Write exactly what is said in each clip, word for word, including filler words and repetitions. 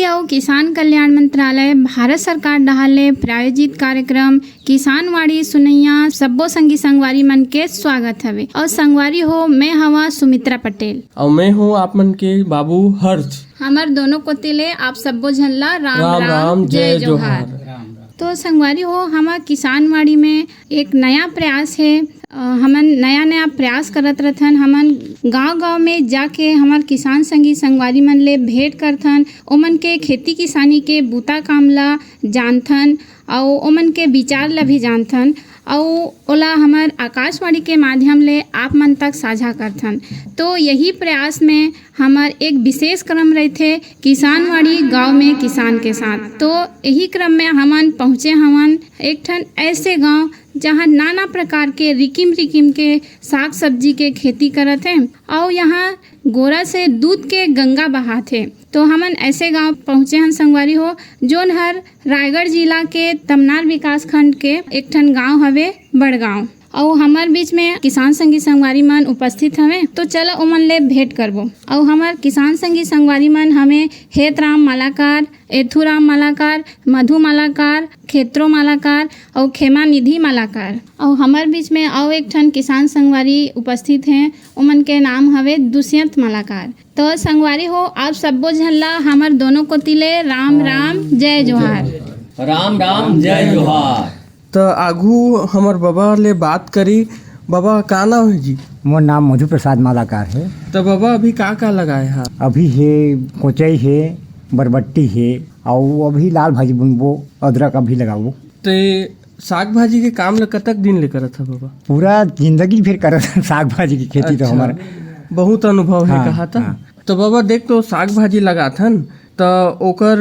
अउ किसान कल्याण मंत्रालय, भारत सरकार डहार ले प्रायोजित कार्यक्रम किसानवाणी सुनइया सब्बो संगी संगवारी मन के स्वागत हवे। अउ संगवारी हो, मैं हवा सुमित्रा पटेल। अउ मैं हूँ आप मन के बाबू हर्ष। हमर दोनों कोति ले आप सब्बो झन ला राम राम राम, राम, जय जय जोहार। जोहार। तो संगवारी हो, हमर किसानवाणी में एक नया प्रयास हे। अ, हमन नया-नया प्रयास करत रथन। हमन गांव-गांव में जाके हमर किसान संगी संगवारी मन ले भेंट करथन, ओमन के खेती किसानी के बूता काम ला जानथन अउ ओमन के विचार ला भी जानथन अउ ओला हमर आकाशवाणी के माध्यम ले आप मन तक साझा करथन। तो यही प्रयास में हमर एक विशेष क्रम रहिथे, किसानवाणी गांव में किसान के साथ। तो यही क्रम में हमन पहुंचे हवन एक ठन ऐसे गांव, जहां नाना प्रकार के रिकिम रिकिम के साग सब्जी के खेती करत हे अउ यहां गोरा से दूध के गंगा बहात हे। तो हमन ऐसे गांव पहुंचे हन संगवारी हो, जोन हर रायगढ़ जिला के तमनार विकास खंड के एक ठन गांव हवे बड़गांव। अउ हमर बीच में किसान संगी संगवारी मन उपस्थित हवे, तो चला ओमन ले भेंट करबो। अउ हमर किसान संगी संगवारी मन हवे हेतराम मालाकार, एथुराम मालाकार, मधु मालाकार, खेत्रो मालाकार अउ खेमा निधि मालाकार। अउ हमर बीच में अउ एक ठन किसान संगवारी उपस्थित हे, ओमन के नाम हवे दुष्यंत मालाकार। तो संगवारी हो, आप सब्बो झन ला हमर दोनों कोति ले राम राम, जय जोहार। राम राम, जय जोहार। त आघू हमर बबा ले बात करी। बबा, का नाम हे जी? मोर नाम मधु प्रसाद मालाकार हे। त बबा, अभी का का लगाए हा? अभी हे कोचई हे, बरबट्टी हे, अउ अभी लाल भाजी बुनबो, अदरक अभी लगाबो। ते साग भाजी के काम ल कतक दिन ले करत ह बबा? पूरा जिंदगी फिर करत हन साग भाजी की खेती तो अच्छा, हमर। बहुत अनुभव हे हाँ, कहा था। हाँ। तो बबा देख, तो साग भाजी लगाथन, त ओकर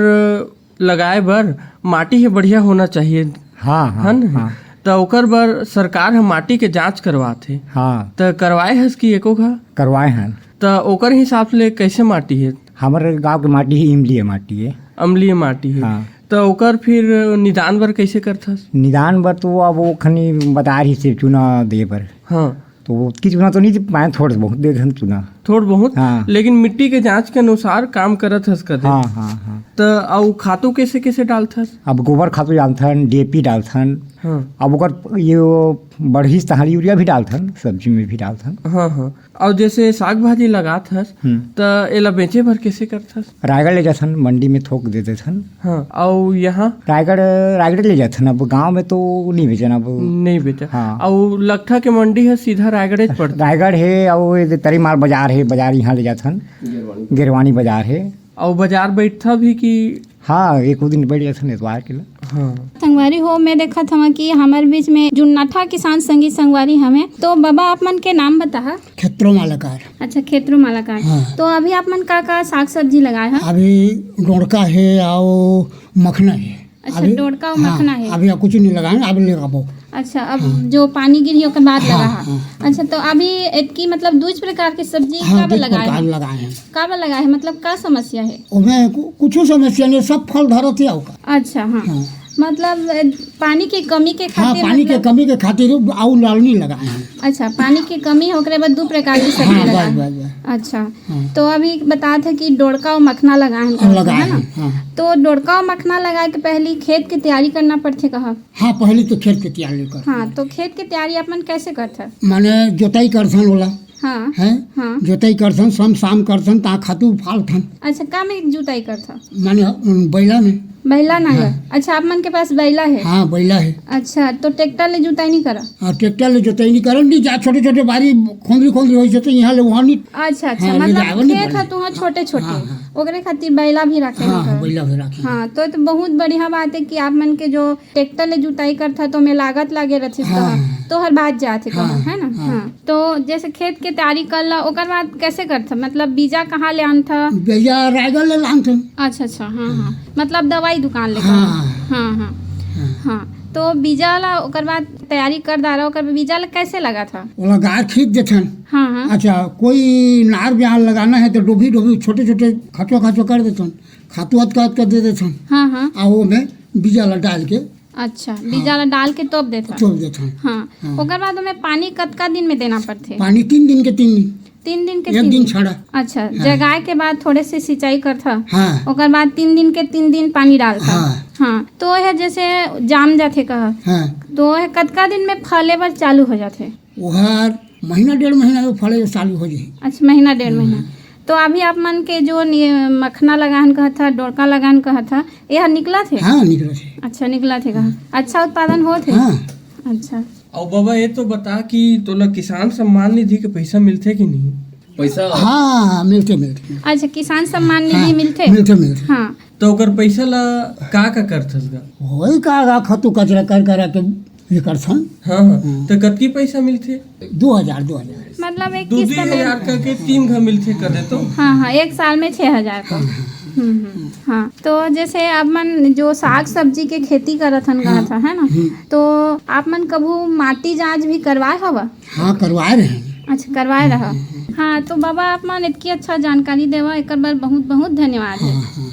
लगाए बर माटी हे बढ़िया होना चाहिए। हाँ, हाँ, है न? हाँ। त ओकर बर सरकार ह माटी के जांच करवात हे। हाँ। त करवाए हस कि एको घा? करवाए हन। त ओकर हिसाब ले कैसे माटी हे? हमर गांव के माटी ही अम्लीय माटी हे। अम्लीय माटी हे। हाँ। त ओकर फिर निदान बर कैसे करथस? निदान बर तो अब वो खनी बता रही से चूना दे बर। हाँ। तो वो ओतकी चूना तो नहीं दे पाए, थोड़ बहुत दे देथन चूना। थोड़ बहुत? हाँ। लेकिन मिट्टी के जांच के अनुसार काम करत हस कदे? हाँ, हाँ, हाँ। त अउ खातू कैसे कैसे डालथस? अब गोबर खातू डालथन, डीएपी डालथन। हाँ। अब ओकर ये वो बढ़िस तहां यूरिया भी डालथन, सब्जी में भी डालथन। हाँ, हाँ। अउ जैसे साग भाजी लगात हस, हम्म। त एला बेचे बर कैसे करथस? रायगढ़ ले जाथन, मंडी में थोक दे देथन। हाँ, अउ यहाँ? रायगढ़, रायगढ़ ले जाथन। अब गांव में तो नहीं बेचन अब। नहीं बेचन। हाँ। अउ लकठा के मंडी हे, सीधा रायगढ़े च पड़थे? रायगढ़ हे, अउ ये तरीमाल बाजार हे, बाजार यहाँ ले जाथन, गेरवानी। गेरवानी बाजार हे। अउ बाजार बैठथा भी कि? हाँ, एको दिन बैठ जाथन एतवार के ला। हाँ। संगवारी हो, मैं देखत हवं कि हमर बीच में जुन्नाठा किसान संगी संगवारी हवे। तो बबा, आप मन के नाम बताहा। खेत्रो मालाकार। अच्छा, खेत्रो मालाकार। हाँ। तो अभी आप मन का का साग सब्जी लगाए हा? अभी डोड़का हे अउ मखना हे। अच्छा, अभी, डोड़का अउ हाँ, मखना हे। अभी कुछ नहीं लगाए, अभी लगाबो। अच्छा, अब हाँ। जो पानी गिरही ओकर बाद हाँ, लगा हा। हाँ। अच्छा, तो अभी एतकी मतलब दूज प्रकार के सब्जी हाँ, का बर दूज लगाए प्रकार हा? लगाए हैं। का बर लगाए हा? मतलब का समस्या हे? ओमे कु-, कुछो समस्या नहीं, सब फल धरत हे ओकर। अच्छा, हाँ। हाँ। मतलब, ए, पानी के कमी के हाँ, खातिर पानी के मतलब कमी के खातिर अउ लालनी लगाए हैं। अच्छा, पानी के कमी हे, ओकरे बाद दू प्रकार के सब्जी हाँ, लगाए बस, हैं। बस, बस। अच्छा, हाँ। तो अभी बतात हे कि डोड़का अउ मखना लगाए हैं हाँ, करके, लगाए है ना? हैं, हाँ। तो डोड़का अउ मखना लगाए के पहली खेत के तैयारी करना पड़थे कहा? हाँ, पहली तो खेत के तैयारी कर। हाँ, तो खेत के तैयारी आप मन कैसे करथव? माने जोताई करथन ओला। हाँ, हैं? हाँ। जोताई करथन, सम साम करथन, ता खातू फालथन। अच्छा, का में जुताई करथव? माने, उम, बैला में। बैला नांगर? हाँ। अच्छा, आप मन के पास बैला हे? हाँ, बैला हे। अच्छा, तो ट्रैक्टर ले जुताई नहीं करा? हाँ, ट्रैक्टर ले जोताई नहीं करन, नहीं जा, छोटे-छोटे बारी खोंदरी-खोंदरी होई से तो यहाँ ले वहाँ नहीं। अच्छा, अच्छा, हाँ, ले मतलब जावन नहीं खेत पड़े। ह तुहाँ छोटे-छोटे, हाँ, हाँ। ओकरे खातिर बैला भी राखे हाँ, नहीं हाँ, करा। बैला भी राखे। हाँ, तो, तो बहुत बढ़िया बात है कि आप मन के जो ट्रैक्टर ले जुताई करथा, तो में लागत लागे रथिस हाँ, कहा, हाँ। तो हर बात जात हे हाँ, कहा, है ना? हाँ। हाँ। तो जैसे खेत के तैयारी कर ला, ओकर बाद कैसे करथा? मतलब बीजा कहाँ ले आनथा? बीजा रायगढ़ ले लानथन। अच्छा, अच्छा, हाँ, हाँ। हाँ। मतलब दवाई दुकान ले हाँ। कर। हाँ, हाँ। हाँ। हाँ। तो बीजा ला ओकर बाद तैयारी कर डारा, ओकर बाद बीजा ला कैसे लगाथा? ओला गाय खींच देथन। हाँ, हाँ। अच्छा, कोई नार ब्याल लगाना है तो डोभी डोभी छोटे छोटे खचवा खचवा कर देथन, खातू अतका अतका दे देथन। हाँ, हाँ। आ वो में बीजा ला डाल के अच्छा, हाँ। बीजा ला डाल के तोप देथन। तोप देथन। हाँ। हाँ। ओकर बाद ओमे पानी कतका दिन में देना पड़थे? पानी तीन दिन के तीन दिन। तीन दिन के एक तीन दिन दिन। छाड़ा। अच्छा, हाँ। जगाए के बाद थोड़े से सिंचाई करथा। हाँ। ओकर बाद तीन दिन के तीन दिन पानी डालथा। हाँ। हाँ, तो यह जैसे जाम जाथे कहा। हाँ। तो यह कतका दिन में फले बर चालू हो जाथे? ओहर महीना डेढ़ महीना में फले चालू हो जाही। अच्छा, महीना डेढ़ महीना। हम्म। तो अभी आप मन के जो नि-, मखना लगाहन कहत ह, डोरका लगाहन कहत ह, ये ह निकलत हे? हाँ, निकलत हे। अच्छा, निकलत हे कहा। हम्म। अच्छा उत्पादन होत हे? हाँ। अच्छा। अउ बाबा, ये तो बता कि तोला किसान सम्मान निधि के पइसा मिलथे कि नहीं? पइसा? हाँ, हाँ, मिलथे, मिलथे। अच्छा, किसान सम्मान निधि हाँ, मिलथे? मिलथे, मिलथे। हाँ। तो ओकर पइसा ला का, का करथस गा? वही का, का खतू कचरा कर, करा के ये करथन। हाँ, हाँ। हम्म। तो कतकी पइसा मिलथे? दो हजार, दो हजार। मतलब एक दो, किस्त दो में? हजार करके तीन घा मिलथे कर दे तो। हाँ, हाँ, एक साल में छह हजार का। हाँ, हाँ। हम्म, हम्म, हाँ। तो जैसे आप मन जो साग सब्जी के खेती करत हन, हाँ। कहा था, है ना? हम्म। तो आप मन कभू माटी जांच भी करवाए हवा? हाँ, करवाए रहे हैं। अच्छा, करवाए रहा। हम्म, हम्म। हाँ, तो बाबा, आप मन इतकी अच्छा जानकारी देवा, एकर बर बहुत, बहुत धन्यवाद है। हाँ, हाँ।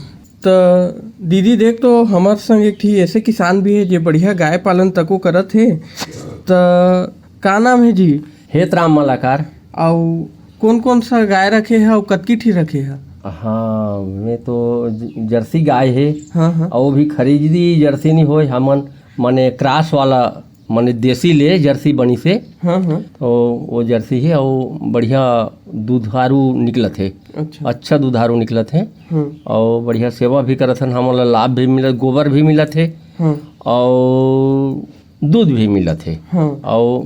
त दीदी देख, तो हमर संग एक ठी ऐसे किसान भी है जे बढ़िया गाय पालन तको करत हे। त का नाम है जी? हेतराम मलाकार। अउ कौन कौन सा गाय रखे है अउ कतकी ठी रखे है? हाँ, मैं तो ज-, जर्सी गाय है। हाँ, हाँ। अउ वो भी खरीदी जर्सी नहीं होय, हमन माने क्रॉस वाला, माने देसी ले जर्सी बनी से। हाँ, हाँ। तो वो जर्सी है, अउ बढ़िया दुधारू निकलत है। अच्छा। अच्छा दुधारू निकलत है। हम्म। अउ बढ़िया सेवा भी करत हन, हमन ला लाभ भी मिलत, गोबर भी मिलत है। हम्म। अउ दूध भी मिलत है। हम्म। अउ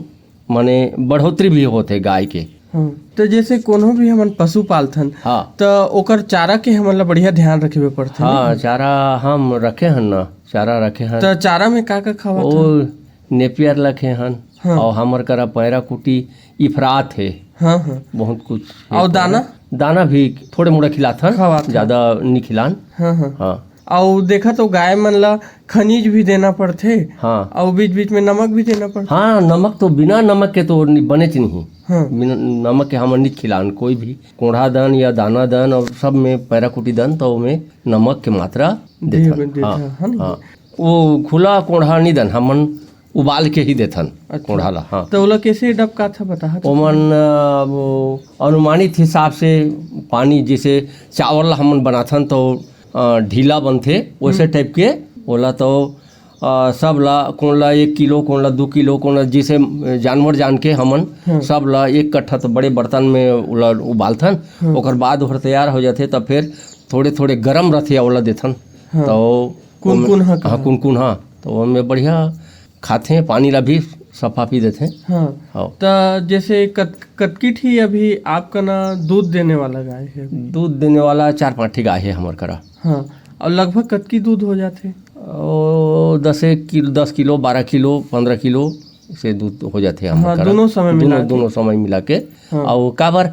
माने बढ़ोतरी भी होत है गाय के। हम्म। तो जैसे कोनो भी हमन पशु पालथन, हाँ। तो ओकर चारा के हमन ला बढ़िया ध्यान रखे बर पड़थे, हाँ, नहीं? चारा हम रखे हन ना, चारा रखे हन। तो चारा में का का खवाथन? वो नेपियर रखे हन, हाँ। अउ हमर करा पैरा कुटी इफरात है। हाँ, हाँ। बहुत कुछ। अउ दाना? दाना भी थोड़े मोड़ा खिलाथन, खवाथन। ज्यादा नहीं खिलान। हाँ, हाँ। हाँ। अउ देखा तो गाय मन ला खनिज भी देना पड़थे। हाँ। अउ बीच-बीच में नमक भी देना पड़थे। हाँ, नमक तो बिना नमक के तो नि-, बनेच नहीं। हाँ। बिना नमक के हमन नहीं खिलान कोई भी। कोंढ़ा दन या दाना दन अउ सब में पैरा कुटी दन तो ओमे नमक के मात्रा भी देथन। देथन, हाँ, है ना? हाँ। वो खुला कोंढ़ा नहीं दन, हमन उबाल के ही देथन। अच्छा। कोंढ़ा ला, हाँ। तो ओला कैसे डबकाथा बताहा तो? ओमन, अ, वो अनुमानित हिसाब से पानी, जैसे चावल ला हमन बनाथन तो, अ, ढीला बनथे, वैसे हम्म। टाइप के ओला तो, अ, सब ला, कोन ला एक किलो, कोन ला दू किलो, कोन ला जैसे, अ, जानवर जान के हमन हम्म। सब ला एक कट्ठा तो बड़े बर्तन में ओला उबालथन। हम्म। ओकर बाद ओहर तैयार हो जाथे, तब फिर थोड़े-थोड़े गरम रथे ओला देथन। हाँ। तो कुनकुन ओमे, हा हाँ, कहा। कुनकुन हा। तो ओमे बढ़िया खाथे, पानी ला भी सफा पी देथे। हाँ। हाँ। त जैसे कत-, कतकी ठी अभी आप कना दूध देने वाला गाय है? दूध देने वाला चार पाँच ठी गाय है हमर करा। हाँ। अउ लगभग कतकी दूध हो जाथे? ओ, दस एक किलो, दस किलो, बारह किलो, पन्द्रह किलो से दूध हो जाथे हमर हाँ, करा। दोनों समय मिला दोनों, के। दोनों समय मिला के। हाँ। अउ काबर,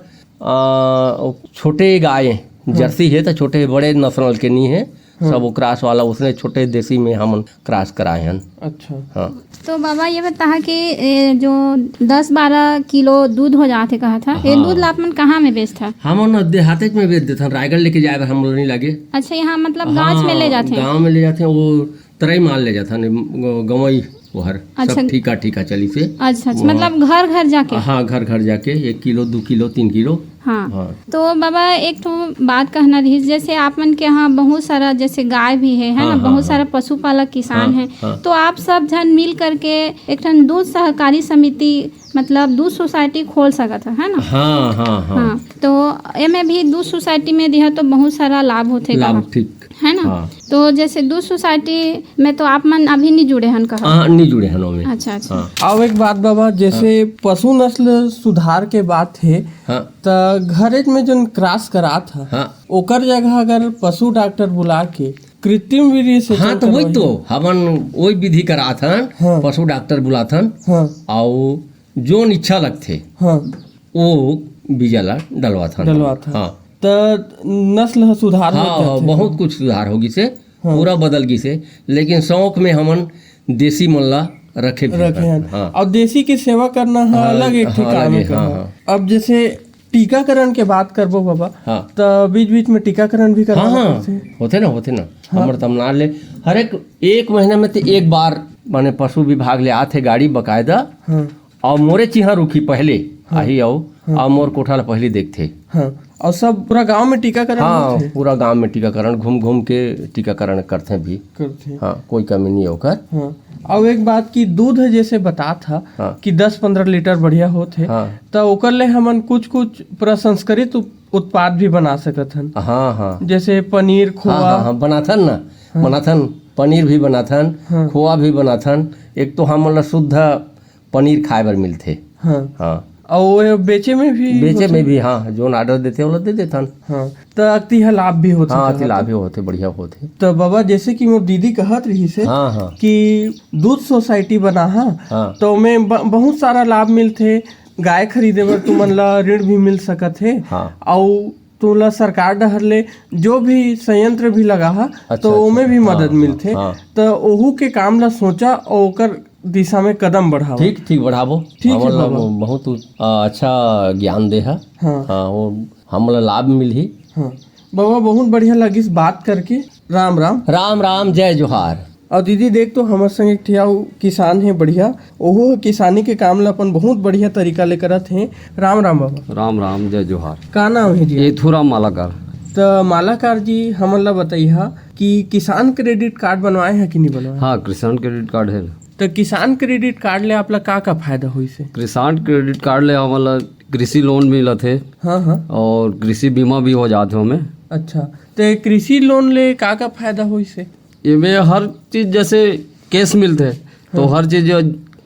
आ, छोटे गाय, हाँ। जर्सी है तो छोटे, बड़े नस्ल के नहीं है। हाँ। सब वो क्रॉस वाला, उसने छोटे देसी में हमन क्रॉस कराए हन। अच्छा। हाँ। तो बाबा ये बताहा कि ए, जो दस बारह किलो दूध हो जाथे कहा था, ये हाँ। दूध ला आप मन कहाँ में बेचथा? हमन देहाते में बेच देथन, रायगढ़ लेके जाए बर हम लोग नहीं लागे। अच्छा, यहाँ मतलब गाँव में ले जाथे? गाँव में ले जाथे, वो तरई माल ले जाथन, ग-, गंवई ओहर, अच्छा। सब ठीका, ठीका चली से। अच्छा, अच्छा, वो मतलब घर, घर जाके? हाँ, घर, घर जाके एक किलो, दू किलो, तीन किलो। हाँ। हाँ। तो बाबा, एक ठो बात कहना रहिस, जैसे आप मन के यहाँ बहुत सारा जैसे गाय भी है, है हाँ, ना, हाँ, बहुत हाँ। सारा पशुपालक किसान हाँ, है, हाँ। तो आप सब झन मिल करके एक ठन दूध सहकारी समिति, मतलब दूध सोसाइटी खोल सकत है, है ना? हाँ, हाँ, हाँ। हाँ, तो एमे भी दूध सोसाइटी में दिहा तो बहुत सारा लाभ होथे लाभ, कहा। ठीक। है ना? हाँ। तो जैसे दूध सोसाइटी में तो आप मन अभी नहीं जुड़े हन कहा? हाँ, नहीं जुड़े हन ओमे। अच्छा, अच्छा। हाँ। अउ एक बात बाबा, जैसे हाँ। पशु नस्ल सुधार के बात है, हाँ। त घरेज में जोन क्रॉस करात ह, हाँ। ओकर जगह अगर पशु डॉक्टर बुला के कृत्रिम वीर्य सेचन हाँ, तो वही करवाही। तो हमन वही विधि करात हन, हाँ। पशु डॉक्टर बुलाथन, हाँ। अउ जोन इच्छा लगथे, हाँ। वो बीजा ला डलवाथन। डलवाथन। हाँ। त नस्ल ह सुधार हाँ, होत हाँ, जाथे। बहुत कुछ सुधार हो गिसे, हाँ। पूरा बदल गिसे, लेकिन शौक में हमन देसी मन ला रखे भी रखे हन। हाँ। अउ देसी के सेवा करना ह हाँ, अलग एक हाँ, ठिकाना अलग है, का हाँ, है। हाँ। अब जैसे टीकाकरण के बात करबो बाबा, हाँ। त बीच-बीच में टीकाकरण भी करवाना हाँ, हाँ, पड़थे। होथे ना, होथे ना। हाँ। हमर तमनार ले हर एक, एक महीना में ते एक बार माने पशु विभाग ले आथे गाड़ी बकायदा। हाँ। अउ मोरे चिहा रुकी पहले हाँ। आही अउ हाँ। अउ मोर कोठा ला पहिली देखथे। हाँ, अउ सब पूरा गांव में टीकाकरण हाँ, होथे? पूरा गांव में टीकाकरण, घूम घूम के टीकाकरण करथे भी। करथे। हाँ, कोई कमी नहीं है ओकर। हाँ, अउ एक बात कि दूध ह जैसे बतात हा हाँ। कि दस पंद्रह लीटर बढ़िया होथे, हाँ। त ओकर ले हमन कुछ कुछ प्रसंस्कृत उत-, उत्पाद भी बना सकत हन। हाँ, हाँ। जैसे पनीर, हाँ, खोआ। हाँ, हाँ, बनाथन ना, हाँ। बनाथन, पनीर भी बनाथन, हाँ। खोआ भी बनाथन। एक तो हमन ला शुद्ध पनीर खाए बर मिलथे। हाँ। हाँ। अउ वो बेचे में भी बेचे होथे? में भी, हाँ, जोन order देथे, ओला दे देथन। हाँ, त अति ह लाभ भी होथे हाँ, कहत अति लाभ हन। ही होथे, बढ़िया होथे। त बाबा, जैसे कि मोर दीदी कहत रहिस हे हाँ, हाँ। कि दूध सोसाइटी बना हा, हाँ। त ओमे ब-, बहुत सारा लाभ मिलथे। गाय खरीदे बर तुमन ला ऋण भी मिल सकत हे। हाँ। अउ तोला सरकार डहर ले जो भी संयंत्र भी लगा हा, अच्छा, तो ओमे अच्छा। भी हाँ, मदद हाँ, मिलथे। हाँ। त ओहू के काम ला सोचा अउ ओकर दिशा में कदम बढ़ावा। ठीक, ठीक, बढ़ाबो। ठीक है हमन ला बाबा। बहुत, आ, अच्छा ज्ञान दे हा। हाँ। हाँ, वो हमन ला लाभ मिलही। हाँ। बाबा, बहुत बढ़िया लगिस बात करके। राम राम। राम राम, जय जोहार। अउ दीदी, देख तो हमर संग एक ठिया अउ किसान हे बढ़िया, ओहू ह किसानी के काम ल अपन बहुत बढ़िया तरीका ले करत हे। राम राम बाबा। राम राम, जय जोहार। का नाम हे जी? एथुराम मालाकार। त मालाकार जी, हमन ला बताइहा कि किसान क्रेडिट कार्ड बनवाए हा कि नहीं बनवाए? हाँ, किसान क्रेडिट कार्ड हे ना। त किसान क्रेडिट कार्ड ले आप ला का का फायदा होइस हे? किसान क्रेडिट कार्ड ले हमन ला कृषि लोन मिलत हे। हाँ, हाँ। अउ कृषि बीमा भी हो जात हे ओमे। अच्छा, त कृषि लोन ले का का फायदा होइस हे? एमे हर चीज जैसे कैश मिलथे, तो हाँ। हर चीज,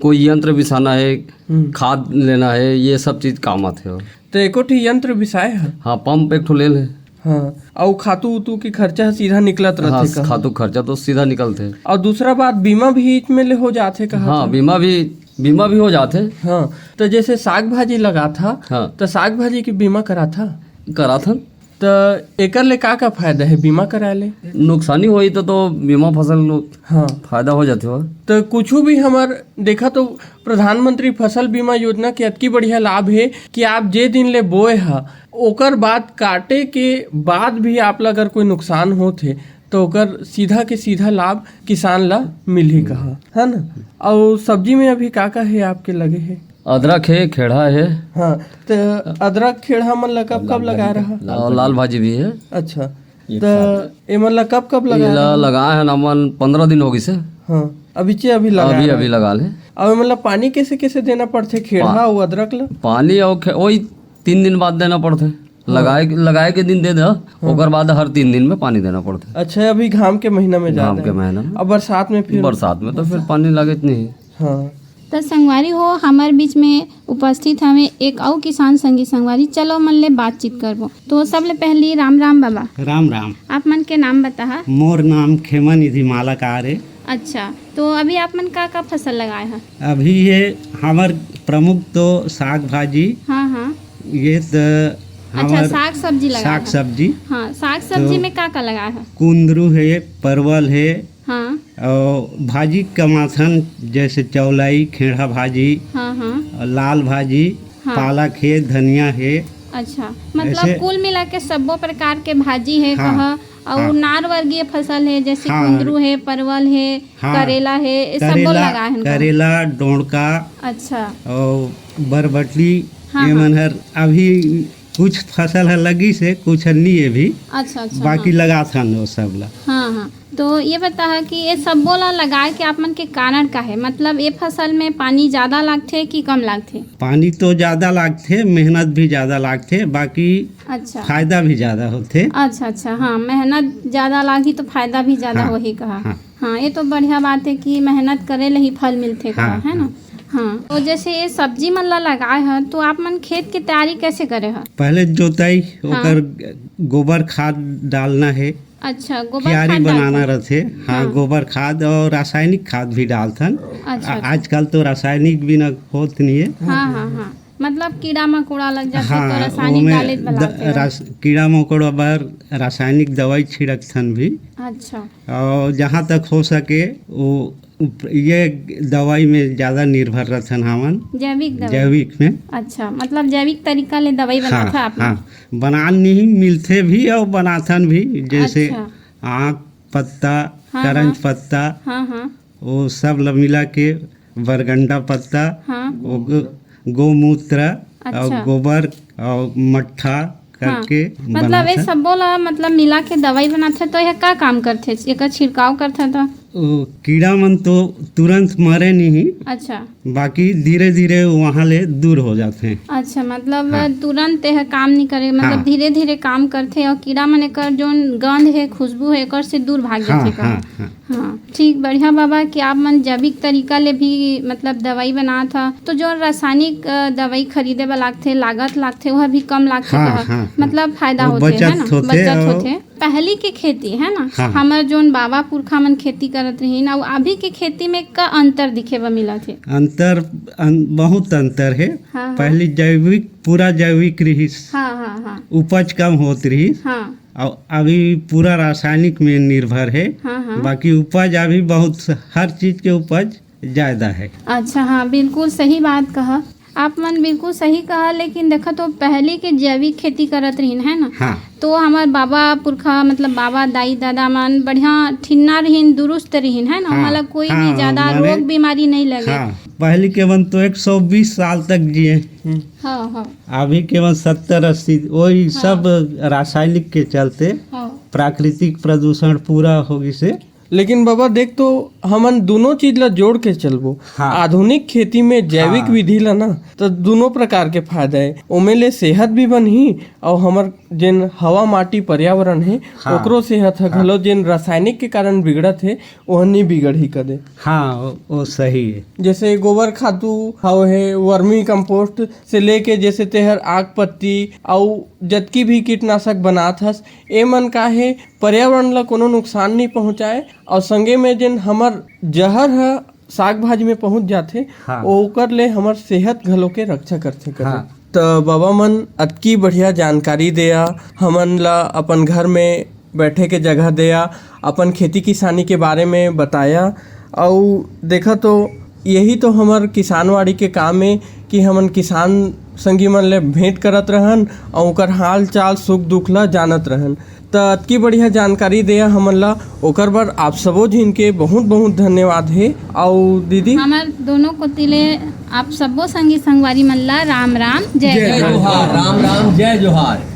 कोई यंत्र बिसाना हे, हम्म। खाद लेना हे, ये सब चीज काम आथे। त एको ठी यंत्र बिसाए हा? हाँ, पंप एक ठो ले ले। हाँ, अउ खातू उतू के खर्चा ह सीधा निकलत हाँ, रथे कहा? खातू खर्चा तो सीधा निकलथे। अउ दूसरा बात, बीमा भी इसमें ले हो जाथे कहा हाँ, था? बीमा भी, बीमा भी हो जाथे। हाँ, त जैसे साग भाजी लगात हा, हाँ। त साग भाजी के बीमा करात हा? करात हन। त एकर ले का का फायदा हे बीमा कराए ले? नुकसानी होही त, तो बीमा फसल लो हाँ। फायदा हो जाथे हो। त कुछु भी हमर देखा तो प्रधानमंत्री फसल बीमा योजना के अतकी बढ़िया लाभ हे कि आप जे दिन ले बोए हा, ओकर बाद काटे के बाद भी आप ला अगर कोई नुकसान होत हे, तो ओकर सीधा के सीधा लाभ किसान ला मिलही कहा, है ना? अउ सब्जी में अभी का का हे आपके लगे हे? अदरक हे, खेड़ा हे। हाँ, त अदरक खेड़ा मन ला कब, कब लगाए रहा? अउ लाल भाजी भी हे। अच्छा, एक त साथ। एमन ला कब, कब लगाए एला रहा? लगाए हन हमन पंद्रह दिन हो गिस हे। हाँ, अभी चे अभी लगाए अभी, रहा। अभी लगा ले। अउ एमन ला पानी कैसे, कैसे देना पड़थे खेड़ा पा-, अउ अदरक ला? पानी अउ खे-, वही तीन दिन बाद देना पड़थे। हाँ। लगाए, लगाए के दिन दे दे, हाँ। ओकर बाद हर तीन दिन में पानी देना पड़थे। अच्छा, अभी घाम के महीना में घाम ज्यादा के है। महीना में। अब बरसात में फिर? बरसात में तो फिर बरसात। पानी लागत नहीं। हाँ। त संगवारी हो, हमर बीच में उपस्थित हवे एक अउ किसान संगी संगवारी। चलो, मन ले बातचीत करबो। तो सबले पहली राम राम बाबा। राम राम। आप मन के नाम बताहा। मोर नाम खेमा निधि मालाकार हे। अच्छा, तो अभी आप मन का का फसल लगाए हा? अभी ये हमर प्रमुख तो साग भाजी। हाँ, हाँ। ये त अच्छा, हमर साग सब्जी लगाए साग हा। सब्जी। हाँ, साग सब्जी तो में का का लगाए हा? कुंदरू हे, परवल हे, हाँ। अउ भाजी कमाथन, जैसे चौलाई, खेड़ा भाजी, हाँ, हाँ। अउ लाल भाजी, हाँ। पालक हे, धनिया हे। अच्छा, मतलब ऐसे कुल मिला के सब्बो प्रकार के भाजी हे हाँ, कहा, अउ हाँ। नार वर्गीय फसल हे, जैसे हाँ। कुंदरू हे, परवल हे, हाँ। करेला हे, ये सब्बो करेला, लगाए हन का? करेला, डोंड़का अच्छा। अउ बरबटली, हाँ, ये हाँ। मन हर अभी कुछ फसल ह लगिस हे, कुछ ह नी हे भी, अच्छा, अच्छा, बाकी हाँ। लगाथन वो सब ला। हाँ, हाँ। तो ये बताहा कि ये सब्बो ला लगाए के आप मन के कारण का हे? मतलब ये फसल में पानी ज्यादा लागथे कि कम लागथे? पानी तो ज्यादा लागथे, मेहनत भी ज्यादा लागथे, बाकी अच्छा। फायदा भी ज्यादा होथे। अच्छा, अच्छा, हाँ, मेहनत ज्यादा लागही तो फायदा भी ज्यादा हाँ, होही कहा। हाँ। हाँ, ये तो बढ़िया बात हे कि मेहनत करे ले ही फल मिलथे कहा, हाँ, है ना? हाँ। हाँ, तो जैसे ये सब्जी मन ला लगाए ह, तो आप मन खेत के तैयारी कैसे करे ह? पहले जोताई, हाँ। ओकर गोबर खाद डालना हे, अच्छा, गोबर क्यारी खाद बनाना डालथन। रथे। हाँ, हाँ। गोबर खाद अउ रासायनिक खाद भी डालथन। अच्छा, आ-, अच्छा। आजकल तो रासायनिक बिना होत नहीं हे। हाँ, हाँ, हाँ। मतलब कीड़ा मकोड़ा लग जाथे हाँ, तो रासायनिक ओमे डाले द-, बलाथे। रास-, कीड़ा मकोड़ा बर रासायनिक दवाई छिड़कथन भी। अच्छा। अउ जहाँ तक हो सके वो उप-, ये दवाई में ज्यादा निर्भर रथन हमन। जैविक दवाई? जैविक में। अच्छा, मतलब जैविक तरीका ले दवाई हाँ, बनाथा आप लोग? हाँ, बनान नहीं मिलथे भी अउ बनाथन भी, जैसे अच्छा। आँख पत्ता, हाँ, करंज हाँ। पत्ता, हाँ, हाँ। वो सब ल मिला के बरगंडा पत्ता, हाँ। वो गो-, गोमूत्र, अच्छा। और गोबर और मट्ठा हाँ। करके मतलब बनाथे। ये सब्बो ला मतलब मिला के दवाई बनाथे, तो यह का काम करथे? एकर छिड़काव करथे तो? ओ, कीड़ा मन तो तुरंत मरे नहीं। अच्छा। बाकी धीरे धीरे वहाँ ले दूर हो जाथे। अच्छा, मतलब हाँ। तुरंत यह काम नहीं करे, मतलब हाँ। धीरे धीरे काम करथे और कीड़ा मन एकर जोन गंध है, खुशबू है, एकर से दूर भाग हाँ, जाथे का? हाँ, हाँ। हाँ, ठीक, बढ़िया बाबा कि आप मन जैविक तरीका ले भी मतलब दवाई बनात ह। तो जो रासायनिक, अ, दवाई खरीदे बर लागथे, लागत लागथे, वह भी कम लागथे हाँ, कहा? हाँ, हाँ। मतलब फायदा वो होथे, है बचत ना? होथे बचत और होथे। पहली के खेती, है ना? हाँ, हाँ। हमर जोन बाबा पुरखा मन खेती करत रहिन, अउ अभी के खेती में का अंतर दिखे बर मिलत हे? अंतर, अन-, बहुत अंतर है। हाँ, हाँ। पहली जैविक, पूरा जैविक रिहिस। हाँ, हाँ, हाँ। उपज कम होत रिहिस। हाँ। और अभी पूरा रासायनिक में निर्भर है। हाँ, हाँ। बाकी उपज अभी बहुत, हर चीज के उपज ज्यादा है। अच्छा, हाँ, बिल्कुल सही बात कहा। आप मन बिल्कुल सही कहा, लेकिन देखा तो पहली के जैविक खेती करत रहिन, है ना? हाँ। तो हमर बाबा पुरखा, मतलब बाबा, दाई, दादा मन बढ़िया ठिन्ना रहिन, दुरुस्त रहिन, है ना? हाँ, मतलब कोई भी हाँ, ज्यादा माने रोग बीमारी नहीं लगे। हाँ, पहली के मन तो एक सौ बीस साल तक जिए। हम्म। हाँ, हाँ। अभी के मन सत्तर अस्सी, वही हाँ। सब रासायनिक के चलते हाँ। प्राकृतिक प्रदूषण पूरा हो गिस हे। लेकिन बाबा देख, तो हमन दोनों चीज ला जोड़ के चलबो। हाँ। आधुनिक खेती में जैविक हाँ। विधि ला ना, तो दोनों प्रकार के फायदा है। ओमे ले सेहत भी बनही और हमर जेन हवा, माटी, पर्यावरण है, हाँ। ओकरो सेहत ह हाँ। घलो जेन रासायनिक के कारण बिगड़त है, ओह नी बिगड़ही कदे। हाँ, वो, वो सही है। जैसे गोबर खातू हव है, वर्मी कंपोस्ट से लेके जैसे तेहर आग पत्ती अउ जतकी भी कीटनाशक बनात हस, ए मन का हे, पर्यावरण ला कोनो नुकसान नहीं पहुँचाए और संगे में जेन हमर जहर ह साग भाजी में पहुँच जाथे, हाँ। ओकर ले हमर सेहत घलो के रक्षा करथे कथे। हाँ। त बाबा मन अतकी बढ़िया जानकारी देया, हमन ला अपन घर में बैठे के जगह देया, अपन खेती किसानी के बारे में बताया। अउ देखा तो यही तो हमर किसानवाड़ी के काम है कि हमन किसान संगी मन ले भेंट करत रहन अउ ओकर हाल चाल, सुख दुख ला जानत रहन। त अतकी बढ़िया जानकारी देया हमन ला, ओकर बर आप सबो झिन के बहुत बहुत धन्यवाद हे। अउ दीदी, हमर दोनों कोति ले आप सबो संगी संगवारी मन ला राम राम, जय जय जोहार। जोहार, राम राम, जय जोहार।